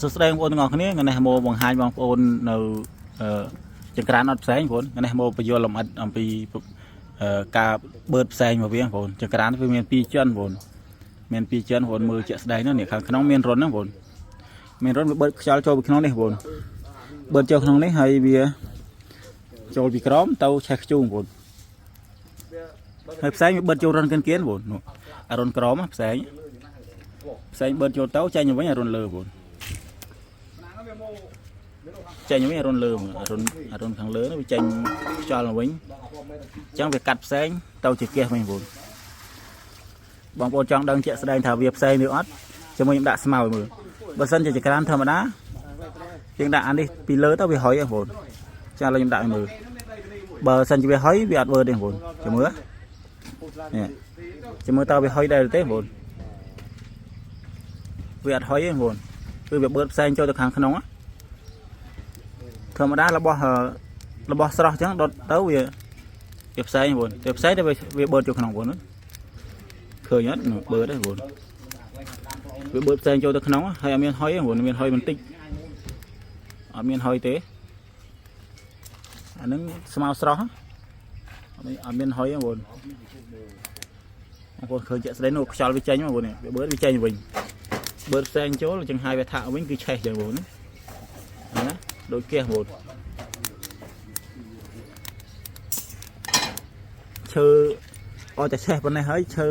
សួស្តីបងប្អូនទាំងអស់គ្នាថ្ងៃនេះមកបង្ហាញបងប្អូននៅអឺចង្ក្រានអត់ផ្សែងបងប្អូនថ្ងៃនេះមកបញ្យល់លម្អិតអំពីអឺការបឺតផ្សែងមកវាបងប្អូនចង្ក្រានវាមានពីរជាន់បងប្អូនមានពីរជាន់បងប្អូនមើលជាក់ស្ដែងនោះនេះខាងក្នុងមានរន្ធណាបងប្អូនមានរន្ធវាបឺតខ្យល់ចូលពីក្នុងនេះបងប្អូនបឺតចូលក្នុងនេះហើយវាចូលពីក្រោមទៅឆេះខ្ជូងបងប្អូនហើយផ្សែងវាបឺតចូលរន្ធកិនគៀនបងប្អូននោះអារន្ធក្រោមផ្សែងផ្សែងបឺតចូលទៅចេញទៅវិញអារន្ធលើបងប្អូន ចេញវិញអារុនលើហ្មងអារុនអារុនខាងលើនោះវាចេញខ្យល់មកវិញអញ្ចឹងវាកាត់ផ្សេងទៅជាកេះវិញបងបងប្អូនចង់ដឹងជាក់ស្ដែងថាវាផ្សេងឬអត់ជាមួយខ្ញុំដាក់ស្មៅឲ្យមើលបើសិនជាចក្រានធម្មតាយើងដាក់អានេះពីលើទៅវាហុយហ៎បងប្អូនចាឥឡូវខ្ញុំដាក់ឲ្យមើលបើសិនជាវាហុយវាអត់វើទេបងប្អូនចាំមើលនេះចាំមើលតើវាហុយដែរឬទេបងប្អូនវាអត់ហុយទេបងប្អូនគឺវាបឺតផ្សែងចូលទៅខាងក្នុងណា ធម្មតារបស់របស់ស្រស់អញ្ចឹងដុតទៅវាវាផ្សែងបងវាផ្សែងតែវាបឺតចូលក្នុងបងឃើញអត់បឺតទេបងវាបឺតផ្សែងចូលទៅក្នុងហើយអត់មានហុយទេបងមានហុយបន្តិចអត់មានហុយទេអាហ្នឹងស្មៅស្រស់អត់មានហុយទេបងបងប្អូនឃើញជាក់ស្ដែងនោះខ្យល់វាចេញមកបងនេះវាបឺតវាចេញវិញបឺតផ្សែងចូលចង្ហាយវាថាក់វិញគឺឆេះចឹងបងណាណាដូចកេះបង ឈើអត់តែឆេះប៉ុណ្ណេះហើយឈើ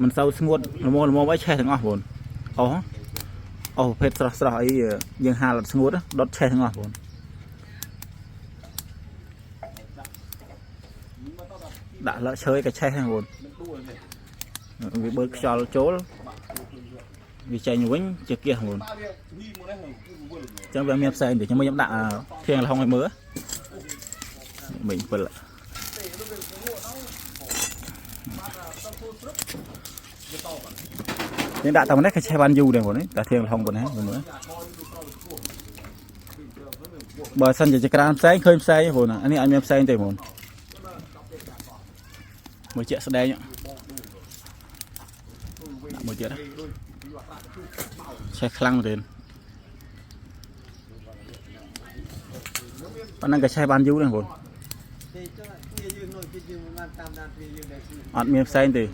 មិនសូវស្ងួតល្មមល្មមអីឆេះទាំងអស់បងអស់អស់ប្រភេទស្រស់ស្រស់អីយើងហាលអត់ស្ងួតដុតឆេះទាំងអស់បងដាក់លើឈើក៏ឆេះដែរបងវាបឺតខ្យល់ចូលវាចេញវិញជាគះបងអញ្ចឹងវាមានផ្សេងទេខ្ញុំខ្ញុំដាក់ធៀងលហុងឲ្យមើលមិញ7 យើងដាក់តែម្នេះគេឆេះបានយូរដែរបងនេះតែធៀងលហុងប៉ុណ្ណេះមើលបើសិនជាចក្រានផ្សេងឃើញផ្សេងបងអានេះអត់មានផ្សេងទេបងមួយជាក់ស្ដែងដាក់មួយទៀតឆេះខ្លាំងមែនទេប៉ុណ្ណឹងក៏ឆេះបានយូរដែរបង ទេចុះគ្នាយើងនោះជិះយើងមិនបានតាមដានគ្នាយើងដែរ អត់មានផ្សេងទេ ដ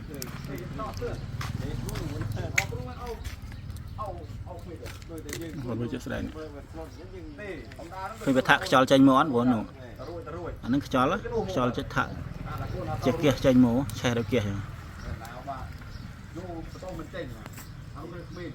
ូចតែយើង បងមើលជាក់ស្ដែង មើលមកធ្លាប់យើង ទេអំដា ឃើញវាថាក់ខ្យល់ចេញមកអត់បងនោះ រួចទៅរួច អាហ្នឹងខ្យល់ខ្យល់ចិត្តថាក់ជាគះចេញមកឆេះដល់គះចឹង បាទយកបន្តមិនចេញអត់រើក្មេង